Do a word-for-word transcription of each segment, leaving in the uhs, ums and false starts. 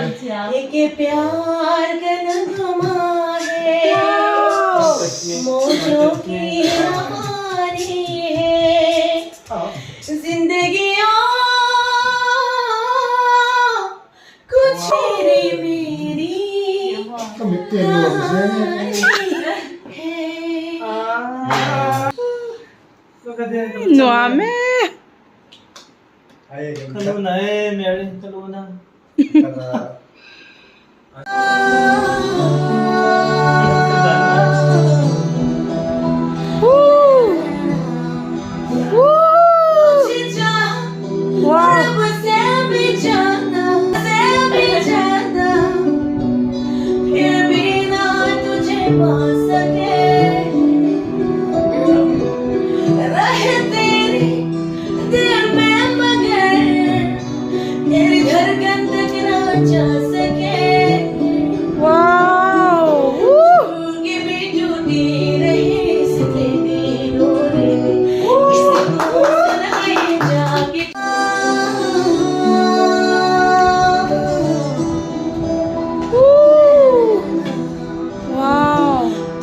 ये के प्यार का नगमा है, मौजों की रवानी है, जिंदगी और कुछ तेरी मेरी कहानी है। Nuam e. Ka luna e, Mary, ka luna. तेरी धड़कन तक ना जा सके। छू के भी टूटी रहे इसकी डोरी, इसको सुनाई जाके।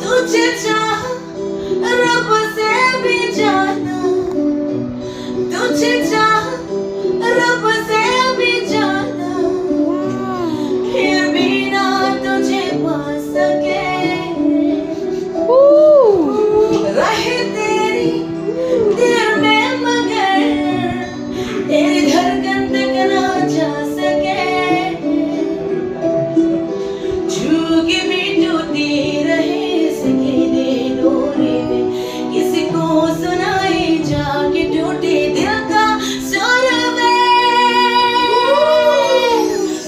तुझे चाह रब से भी ज्यादा, तुझे चाह रब से भी ज्यादा, फिर भी ना तुझे पा सके। रहे तेरी दिल में मगर तेरी धड़कन तक ना जा सके। छू के भी टूटी रहे इसकी डोरी में, किसी को सुनाई जाके टूटे दिल का सुर वे।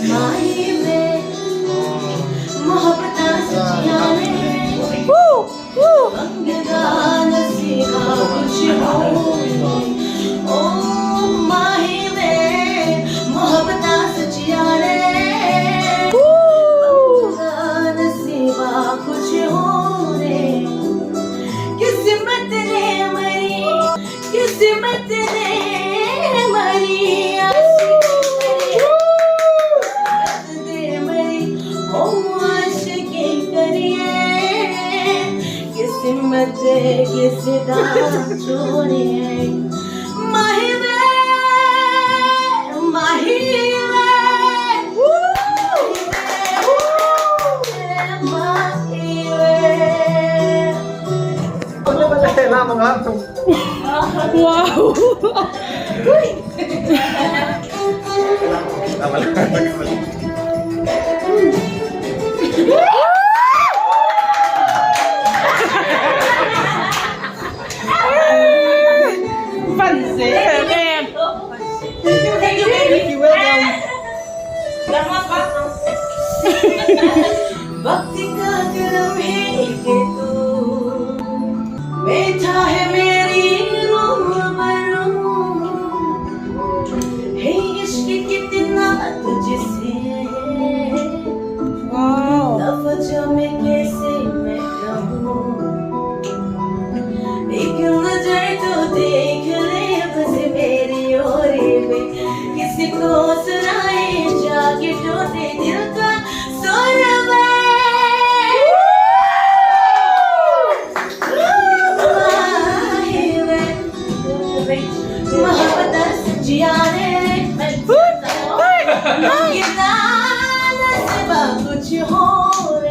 माही वे, मोहब्बतां सच्चियां ने। मंगदा नसीबा कुछ होर। ओ माही वे, मोहब्बतां सच्चियां ने। मंगदा नसीबा कुछ होर। किस्मत ने मरी, किस्मत ने मरी आशिकी। दे मरी ओ आशिकी करिए, किस्मत किसी दा छोड़िए। माही वे, माही वे, माही वे। Wow. Thank you, baby. Welcome. वक्त का करम है कि तू बैठा है मेरी रूबरू। है इश्क कितना तुझसे, लफ्जों में कैसे मैं कहूँ। एक नजर तो देख ले बस मेरी ओर वे, किसी को सुनाए जाके टूटे दिल का सुर वे। मोहब्बत सच्चियां ने, ये दान सिवा कुछ होर।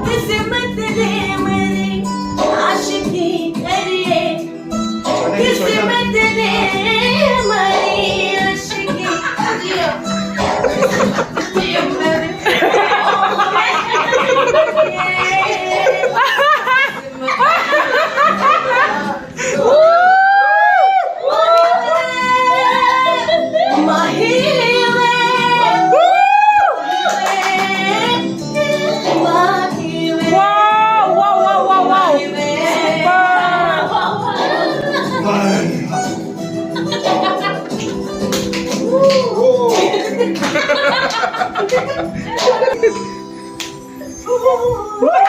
किस्मत दे मेरी आशिकी करिए, किस्मत दे मेरी आशिकी करिए। Wow, wow, wow, wow, wow. Super.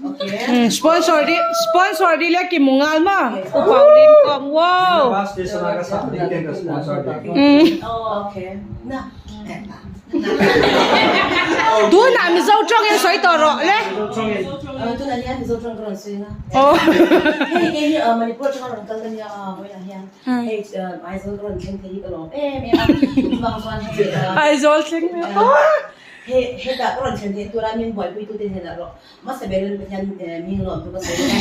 Sponsor di, sponsor di le kimu ngal ma. U Paulin kawm, wow. Tuna Mizo ṭawng in soi tawh rawh le. Tuna hi Mizo ṭawng ka rawn soi na. Hei, kei hi Manipur ṭawng a rawn kal ka nia, hoi a hian. Hei, Aizawl ka rawn thleng thei hi ka lawm em em a. Chuvang chuan hei, Aizawl thleng, hei, hetah ka rawn thleng thei tura min buaipuitute hnenah rawh, masa ber in Pathian min lawmthu ka sawi a.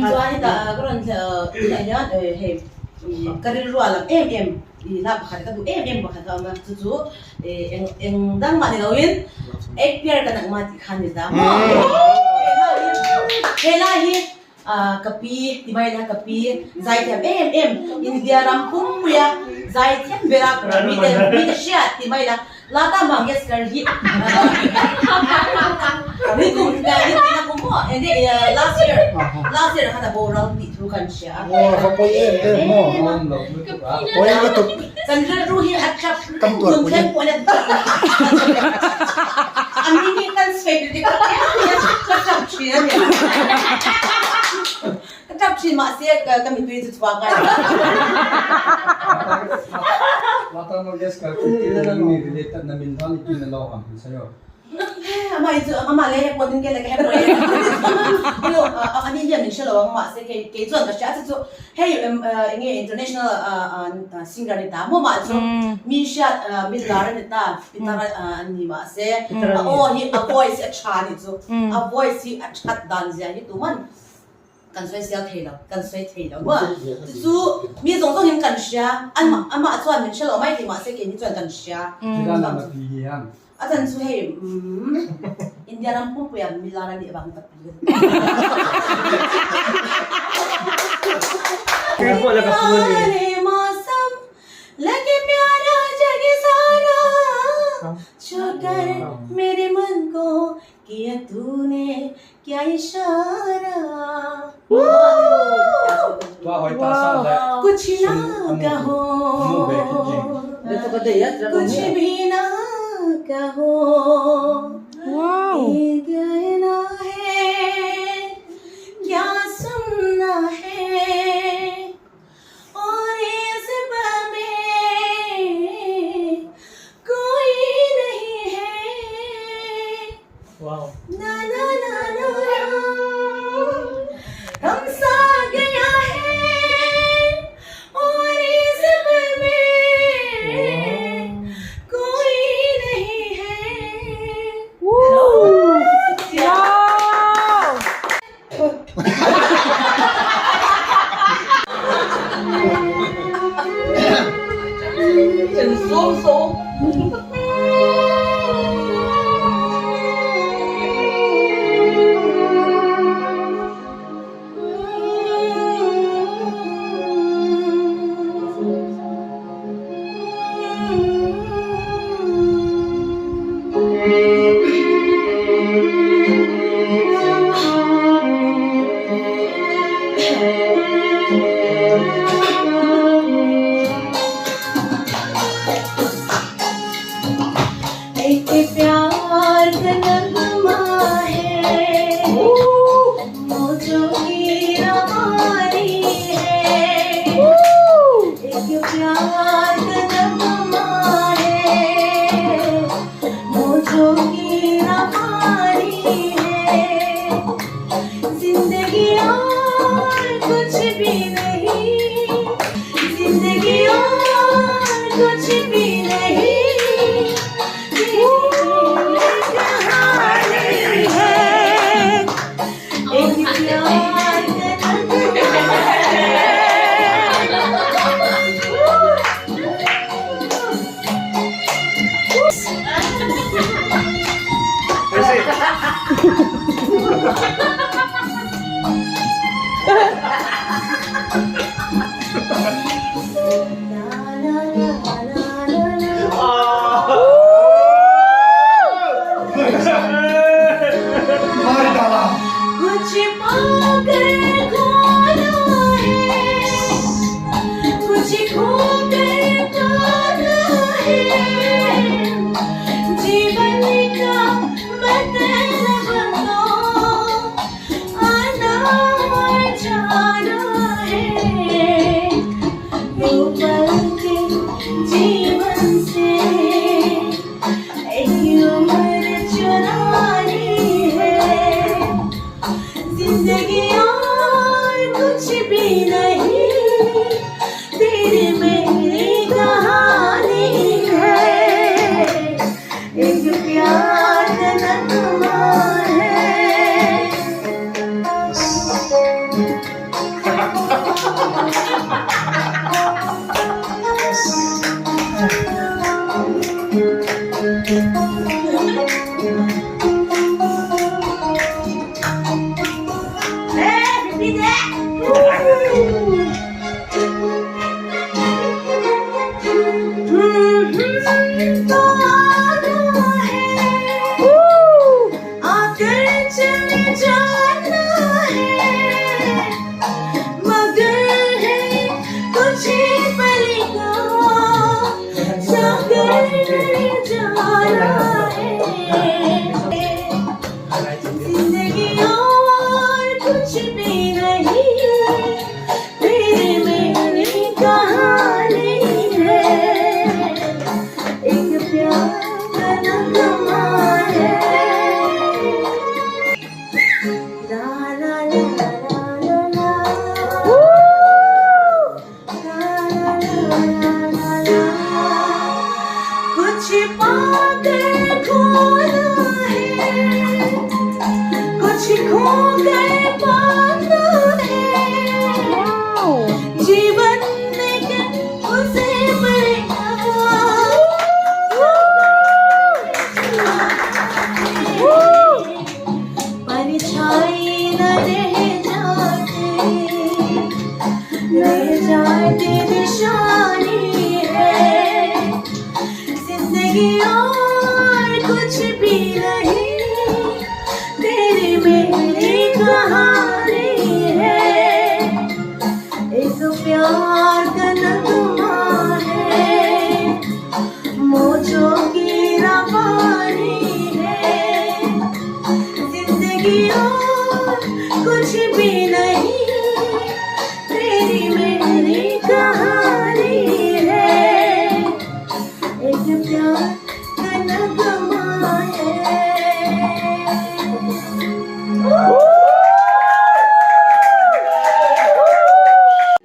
Chuan hetah ka rawn thleng, tunah hian, hei, ka rilru a lam em em, la pakhat ka duh em em pakhat a awm a, chu chu, eng dang mah ni lo in, ek pyar ka nagma tih khan ni ta maw. He la hi, ka pi, ti mai la ka pi, zaithiam em em, India ram pumpui a zaithiam ber a, mite, mite hriat ti mai la, Lata Mangeshkar hi, nikum, nikum maw, last year, last year khan a bo ral tih thu kan hria. Kan rilru hi a ṭap, kan tuar thleng pawh a ṭap, a mi hi kan sep dik a, ka ṭap ṭhin a ni. Ka ṭap ṭhin mah se, ka, ka mittui chu chhuak a. Lata Mangeshkar, related na min dan i kin lo ham, sa yo. Ama chu, ama le he pawh ding ke le ka he pawh e. Ani hian min hre lo ang mah se, kei, kei chuan ka hria chu chu. Hei, enge international singer ni ta maw, mah chu. Mi hriat, mi lar a ni ta, guitar a ni mah se. A aw hi, a voice a ṭha ni chu. A voice hi a ṭhat dan zia hi tuman kan sawi sial thei lo, kan sawi thei lo a. Chu chu mi zawng zawng in kan hria, ama, ama chuan min hre lo mai ti mah se, keini chuan kan hria. A chan chu hei, India ram pumpui a mi lar a ni vang tak. Kei pawh la ka pu a ni. Mawsam, lage pyara jage sara, chhod kar mere man ko kiya tune kya ishara. Kuch na kaho, kuch bhi na kaho, ye kehna hai, kya sunna hai, aur is baat mein koi nahi hai. Na, na, na, na, na. Gam sa gaya hai, aur is baat mein koi nahi hai. Wow. Ek pyar ka nagma hai, mawjoo ki rawaani hai. Ek pyar ka nagma hai, mawjoo ki rawaani hai. Zindagi aur kuch bhi nahi.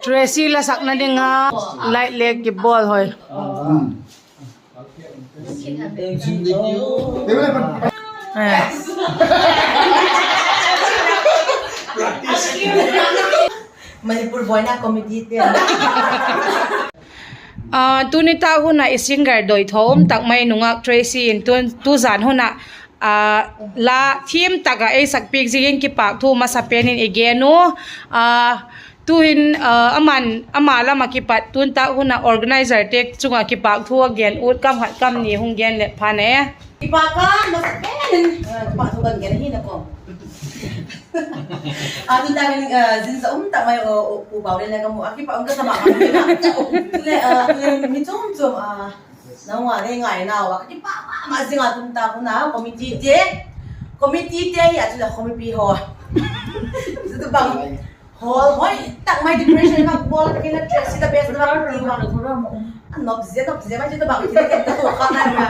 Tracy la sakna ding a light le kibawl hoi. Manipur Boina Committee te. Ah, tuni tak hun a i singer doi thawm tak mai nungak Tracy in tun, tu zan hun a, ah, la thiam tak a ei sakpiak ziakin kipâk thu masa pen in i gen u. Ah, tuhin, ah, aman, ama lam a kipat tun tak hun a organizer te chung a kipâk thu a gen ut kam khat kam ni hung gen le phan e. Kipâk a, masa pen in, ah, kipâk thu kan gen hi na ko. A, tun tak in, ah, zin za um tak mai u, u, u Bau le le ka mu a, kipâk um ka sa ma ma. Le, ah, le mi chum chum, ah, nau a le ngai nau a, ka kipâk ma ma zing a tun tak hun a, committee te, committee te hi a chu le committee ho. Chu tu bang. Hall hoi tak mai decoration ka bawl tak in a Tracy the best na ti ma. A nop zia, nop zia mai chu tu bang ti le ka tu kha na ma.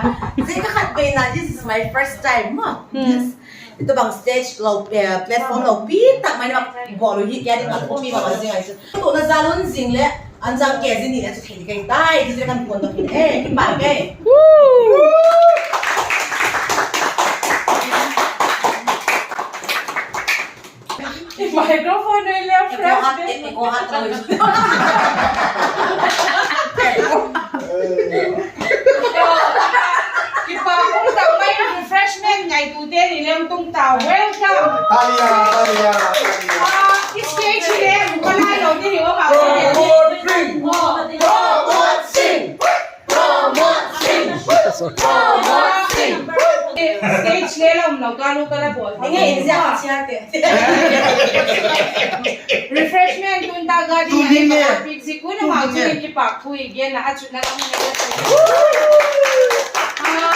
Zia ka khat pe na, this is my first time ma. Yes. Itu bang stage lo, eh, platform lopi tak mai na bawl u hi ka ding a ko mi ma zing ai chu. Tu na za lun zing le, an zang ke zing ni le chu thei kai tai, ti kan puan tak in. Eh, kipâk e. Microphone ei le fresh. Kipâk um tak mai, refreshment ngaitute ni lem tung tau. Welcome. Talia, talia, talia. Ah, stage le, ka lai lo ni hi wa ma. Promote Sing. Promote Sing. Promote Sing. Promote Sing. Stage le la um lo ka lu ka la bawl. Nge in zia chia te. Refreshment tun tak a ding a, piak zik un a ma chu kipâk thu i gen a, a chutna lam nge la. Ah,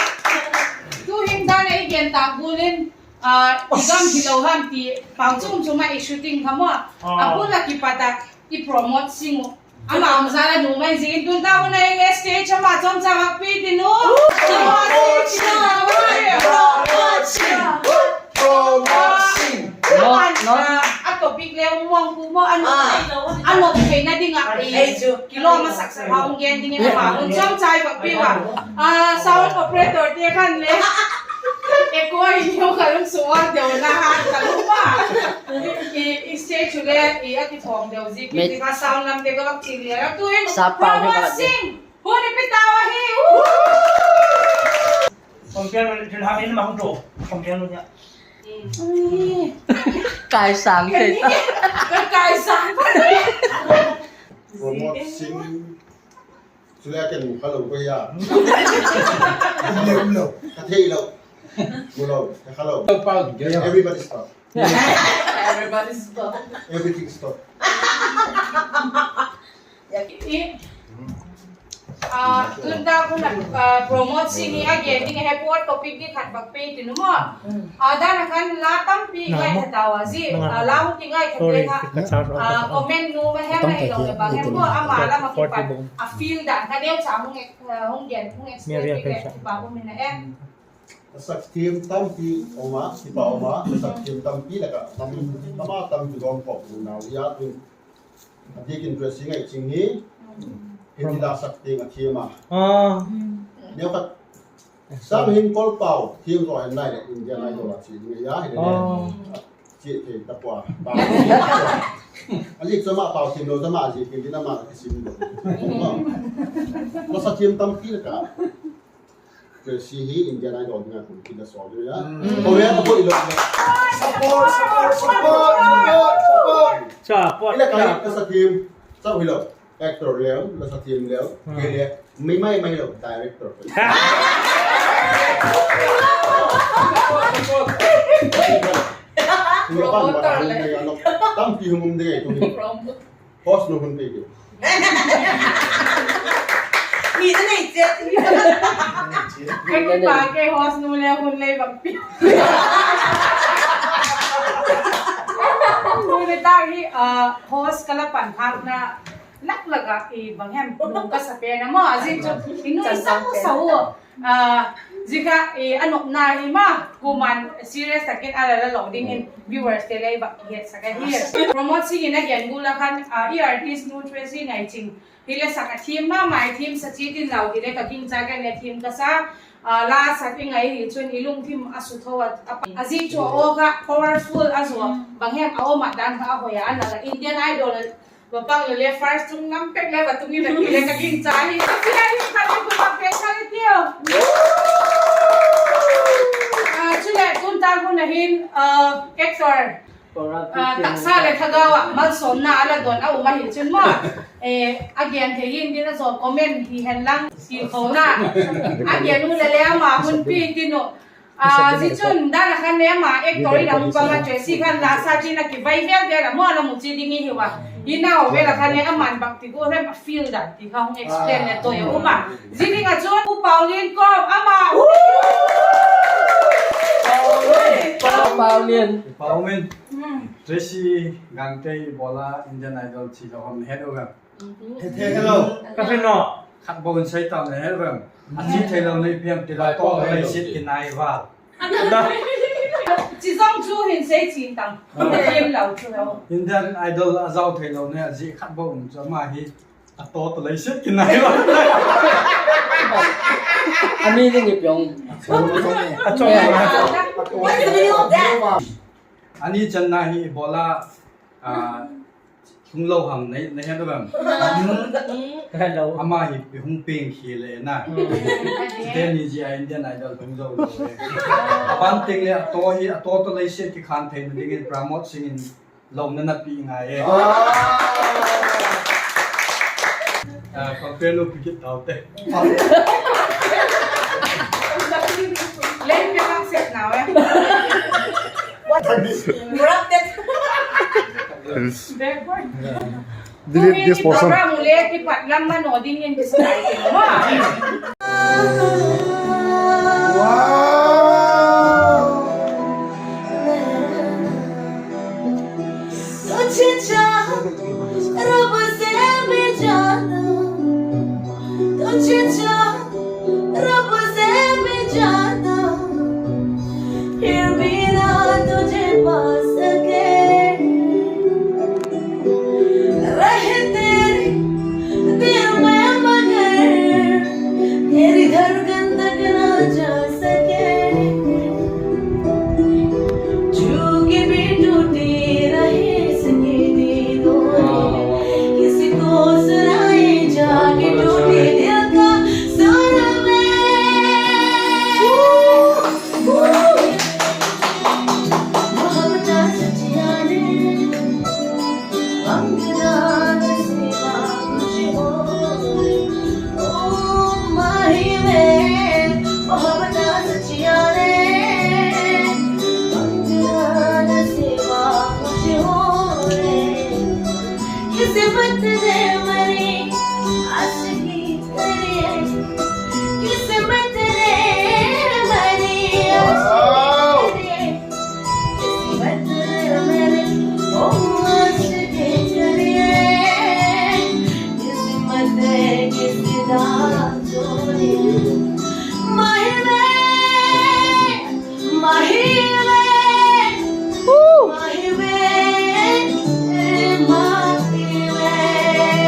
tuhin dan a i gen tak gual in, ah, i gam hi lo ham ti, pau chum chum a i shooting kha maw. A bul a kipat a i Promote Sing u. Ama um zan a nu mai zing in tun tak hun a i stage ama chawmcha vak pi tin u. Promote Sing. Promote Sing. Promote Sing. A topic le um mong pu maw, a nop, a nop theina ding a. Kilawm a sak sak a hung gen ding in ama hun chawmcha i vak pi ua. Ah, sound operator te khan le. Echo i neu kha lung sual deu na ha ka lu ma. I, i stage chu le, i a ti thawm deu zik, i ti kha sound lam te ka vak ching le. Tuin Promote Sing. Hun i pe tau ahi. Khawmpiang lo le, chun ha in ma hung to. Khawmpiang lo nia. Kai sang thei ta. Kai sang. Promote Sing. Chule ken mu kha lo ko ya. Ka thei lo. Mu lo, ka kha lo. Everybody stop. Everybody stop. Everything stop. I, ah, tun tak hun a, ah, Promote Sing hi a gen ding a he pua topic di khat bak pe tin u maw. Ah, dan a khan la tampi ngaitha tau a zi, ah, la hung kingaitha te kha, ah, comment nu ma hem a hi lo le bang hem maw, ama lam a kipat a field dan kha neucha hung, ah, hung gen, hung explain ti le kipak um in a he. Ka sak thiam tampi um a, kipak um a, ka sak thiam tampi lak ah tam, tam a tam kilawm khawp u nau hi a tin. A diak in Tracy Ngaihching hi, hi ti la sak tiang a thiam a. Neu khat, Sam Hing Kol Pau, thiam zaw hen nai le Indian Idol a chia ding a hi le. Chia thei ta pua, pau. A zik chu ama pau thiam lo chu ama zik in din ama ka kisim lo. Ka sak thiam tampi lak ah Tracy hi Indian Idol ding a kum kit la sawl ding a. Korea ka boi lo. Support, support, support, support, support. Support. Ila ka, ka sa thiam, sa hi lo. Actor leu, la sa thiam leu. Ke le, mi mai mai lo, director. Promoter le. Tampi hung um ding ai tu. Host nu hun pe ki. Mi te nei che. Ka kipak e host nu le hun lei bang pi. Tuni tak hi, ah, host ka la pan khâkna lak lak ah i bang hem nu ka sa pen a maw, a zik chu i nu i sa u sa u. Ah, Zia kha, eh, a nopna hi ma, kuama'n serious tak in a la la lo dingin viewers te lei bak het sak ahi. Promote Sing in a gen gual a khan, ah, i artist nu Tracy Ngaiching hi le sak a thiam ma ma, i thiam sa chiat in lau ti le ka gingcha ka ne thiam ka sa, ah, la sak i ngai hi chun i lungthim a su tho a, a pa. A zik chu a aw kha powerful a zaw, bang hem a aw mat dan kha a hoi a, a na la Indian Idol va pang le le first chung nam pek le va tung in a ti le ka gingcha hi. A ti a hi kha le ku va pek kha le tiu. Ah, chule tun tang hun a hin, ah, actor, ah, taksa le thagau ah malsawmna a la dawn a um ahi chun maw. Eh, a gen thei hin din a zaw comment hi hen lang ti khona. A gen u le le ama hun pi tin u. Ah, zia chun dan a khan le ama actor in a hung pang a, Tracy khan la sa chin a kivai vel vel a maw la mu chi ding i hiu a. Hi nau vel a khan le ama'n bangti gual hem a feel dan ti kha hung explain le toi a um a. Zia ding a chun Pu Paulian Kom ama. Paulian. Paulian. Hmm. Tracy Gangte i bawl a Indian Idol chi lo ham het u em? He the hello. Ka he no. Khat bawk in sei tam le he vem. A chi theilo nei piam ti la to lei sit kinai va. Chi zong chu hin sei chin tam. Piam lo chu lo. Indian Idol a zau theilo nei a zi khat bawk um chu ama hi a to to lei sit kinai va. A mi ni ni piang. A chong. Ani channa hi bawl a, a, Thung lo ham nei, nei het u em? Hello. Ama hi i hung peng khi le na. Chuteni zia Indian Idol hung zo lo le. A ban ting le a to hi, a to to lei sit kikhan theina dingin Promote Sing in lona na pi ngai e. Ah. Ah, compare lo pikit tau te. Lei pe bak set nau e. What? Corrupted. Backward. Delete this portion. Program u le kipat lam mano dingin kisakai ding ma. Wow. तुझे चाह रब से भी ज्यादा, तुझे चाह रब से भी ज्यादा, फिर भी ना तुझे पा सके। रहे तेरे दिल में मगर तेरी धड़कन तक ना जा सके। झुकी भी टूटी रहे इसकी दीदों में, किसी को सुनाए जाके टूटे दिल का सुर में। मोहब्बत सच्चियां ने, मंगदा ने सेवा कुछ होर। ओ माही वे, मोहब्बत सच्चियां ने, मंगदा ने सेवा कुछ होर। किस्मत ने मरी आशिकी करी, किस्मत ने मरी आशिकी करी। किस्मत मेरे ओ आशिकी करिए, किस्मत किसी दा चोरी। माही वे, माही वे, माही वे, माही वे।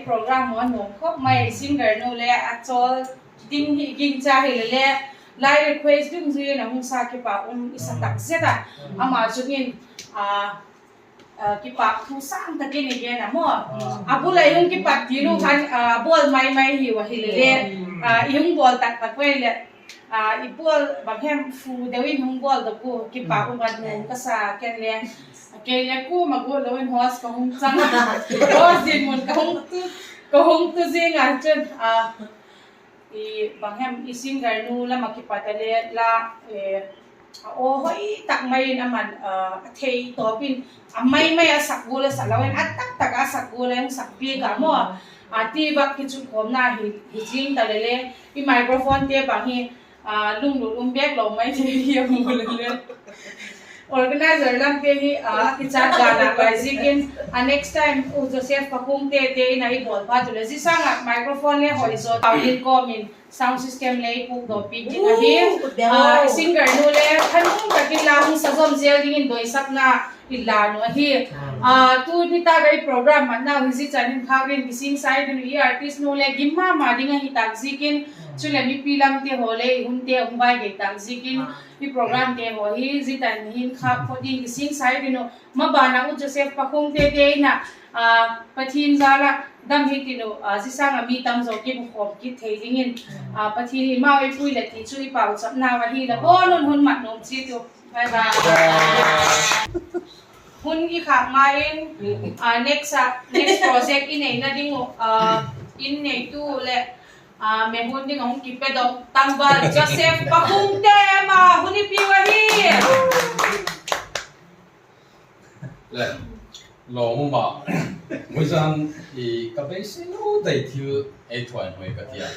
Program a nuam khawp mai, singer nu le a chawl ding hi ging cha hile le, lai request dungzui in a hung sa kipak um i sa tak zet a. Ama chun in, a, a, kipak thu sâng tak in i gen a maw. A bul a i hung kipat ti nu khan, a, bawl mai mai hiu ahile le, a, i hung bawl tak tak ua le, a, i bawl bang hem fu deu in hung bawl dok u, kipak um a nuam ka sa ken le. Kei le kuama guat lo in host ka hung chang a. Host dinmun ka hung tu, ka hung tu zing a chun, a, i bang hem i singer nu lam ah kipat a le la, e, a aw hoi tak mai in aman, a, a thei tawp in a mai mai a sak gual a sa lo in a tak tak a sak gual a hung sak piak a maw. A ti vak kichukkhawmna hi, hi zing ta le le i microphone te bang hi, a, lunglut um bek lo mai thei hi a mu le le. Organizer lamte hi, a, a kichat dan a pai ziakin, a, next time U Joseph Pakhungte te in a i bawl phat u leh zia sâng ah microphone le hoi zaw tau ding kawm in sound system le i pukdawpi ding ahi. A, singer nu le thanung tak in la hung sa zawm zel dingin doisakna i la nu ahi. A, tu nitâk a i program matnau hi zia chan hin khâk in kisingsa i ding uh, i artist nu le gim ma ma ding ahi tâk ziakin, chuleh mipi lamte haw le i hunte hung bai gei tâk ziakin, i programte haw hi zia tan hin khâk phot ding kisingsa i ding uh. Maban ah U Joseph Pakhungte te in a, a, Pathian jal ah dam hi tin uh, a, zia sâng ah mi tam zaw kibukhawm kit thei dingin, a, Pathian in mau ei pui leh ti chu i pauchapnau ahi la, bawn un hun mat nuam chiat u. Bye bye. Hun i khâk ma in, a, next a, next project i neina ding uh, a, in neitu leh, a, mehun ding a hung kipedok Tangval Joseph Pakhungte ma hun i piu ahi. Le, lawm um a, vawizan i ka beisei lo dai thil ei thuai hoi ka tia.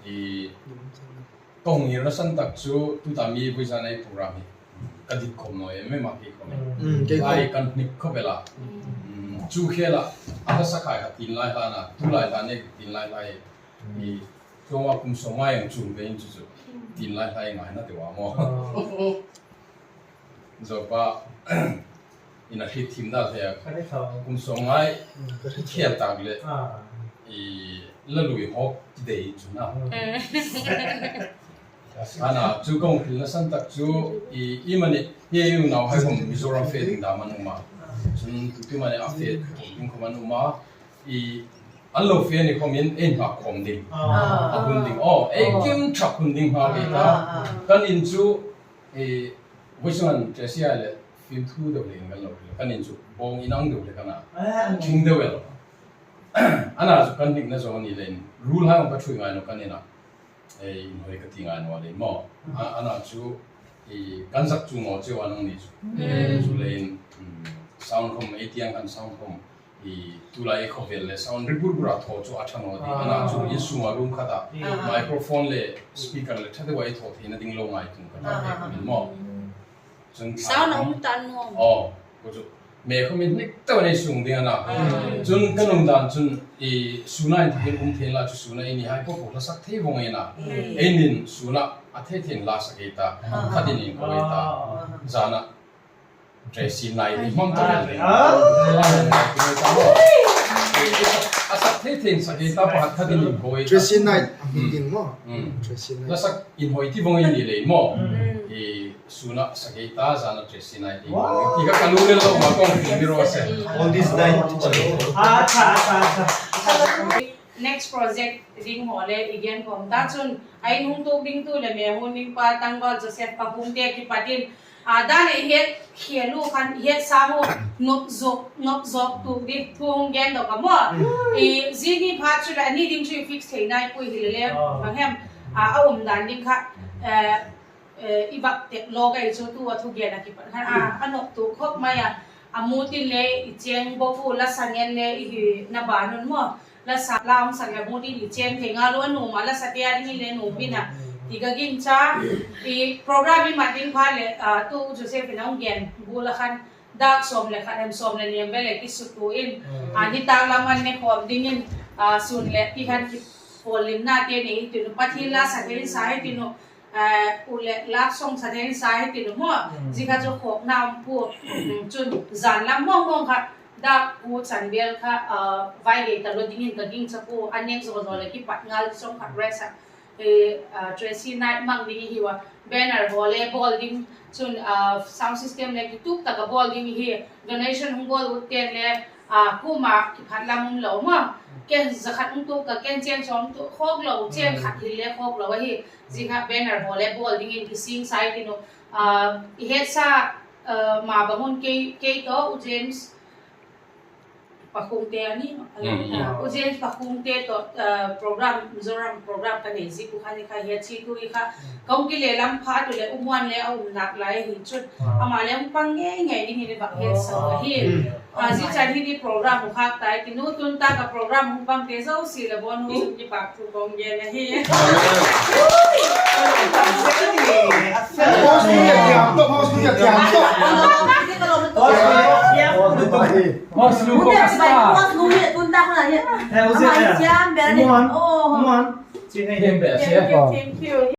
I, ka hung hilna san tak chu tuta mi vawizan ei program hi ka dik khawm nawi em em a kei khawm in. Ai kan nik khawp el a. Chu khel ah, a la sakhai kha tin lai hla na, tu lai hla ne tin lai hla hi. I, chuang a kum sawm ngai ang chung ve in chu chu tin lai hla i ngaina deu a maw. Zopa, in a hriet thim dal thei a, kum sawm ngai, khel tak leh, i, la lui hawk kidei chu na. Ana, chu ka hung hilna san tak chu, i, i mani, hi i unau hai khawm Mizoram fe ding dam an um a. Chun tu ti mani a fe ding khawm an um a. I, an lo fe ni khawm in ei hngak khawm ding. A hun ding. Aw, ei kim thak hun ding hngak ei ta. Kan in chu, i, voisun an Tracy a leh film thu deu le in kan lo le. Kan in chu bawng in ang deu le kan a. Thing deu el. Ana chu kan dikna zaw ni le in. Rule hai hawng ka thui ngai lo kan in a. Ei, in hoi ka ti ngai naw le maw. A, ana chu, i, kan zak chu maw cheu a nang ni chu. Chu le in, sound khawm ei tiang kan sound khawm, i, tulai khawvel le sound ri bur bur a thaw chu a tha naw di. Ana chu in sung a room khat a microphone le speaker le tha deu a i thaw theina ding lo ngai tung ka ta min maw. Chun sound a um tan nuam. Aw, ko chu me khawm in nik tawh nei sung ding ana. Chun ka nung dan chun i suna in thil um thei la chu suna i ni hai ko ko la sak thei vong ina. Ei nin suna a thei thei la sak ei ta. Khat in in ko ei ta. Zana Tracy Nai i hmang ta le. A sak thei thei sak ei ta pakhat khat in in ko ei ta. Tracy Nai a hmang ding maw. Tracy Nai. La sak in hoi ti vong in ni le maw. I Suna sak ei ta, zana Tracy Nai ti ka, ka lu le lo ma kong ti mi ro se. All this night. Next project ding haw le i gen khawm ta chun, a in hung tuk ding tu le me hun ding pa Tangval Joseph Pakhungte kipat in, a dan ei het khia lu khan i het sa mu, nop zok, nop zok tu di thu hung gen dok a maw. I zini phat chu le ani ding chu i fix thei nai pui hi le le, bang hem, a, a um dan ding kha, eh, eh, i vak tek lawk ahi chu tu a thugen a kipat khan a, a nop tu khop mai a, a mu tin le i cheng bok u la sa ngen le i hi na ban un maw, la sa la hung sak le mu tin i cheng thei ngal u a nuam a, la sa te a ding in le nuam in a, ti ka gingcha. I program i mat ding phat le, a, tu Joseph in a hung gen gul a khan, dak sawm le khat hem sawm le ni hem ve le kisutu in, a, nitâk lam an ne khawm ding in, a, sun le ti khan ki pawllimna te nei tin u, Pathian la sa thei in sa hi tin u, eh, u le lak song sa thei in sa hi tin u maw. Zia kha chu khawkna um pua, chun zan lam mawng mawng kha, Dak ku chan vel kha, vai gei ta lo dingin ka gingcha pua, a neng zaw zaw leh kipat ngal chawng khat rest ah, Tracy night mang ding i hiu a, banner haw le bawl ding, chun sound system le kitup tak a bawl ding i hi, donation hung bawl ut ten le, kuama kiphat lam um lo maw, ken za khat hung tuak ka, ken chêng sawm tuak khawk lo, chêng khat hil le khawk lo ahi, zia kha banner haw le bawl dingin kisingsa i tin uh, i hetsa, ma bang un kei, kei tawh u James Pakhungte a ni, u James Pakhungte tawh program, Mizoram program ka nei ziak uh kha ni kha, hi a chi tu i kha, ka hung kile lam phat u leh u Muan le a um lâk lai ahi chun, ama le hung pang ngei ngei dingin i vak hetsa ahi. Zia chan hi ni program uh khâk tai ti nu, tun tak a program hung pangte zosia le bawn u chun kipâk thu ka hung gen ahi.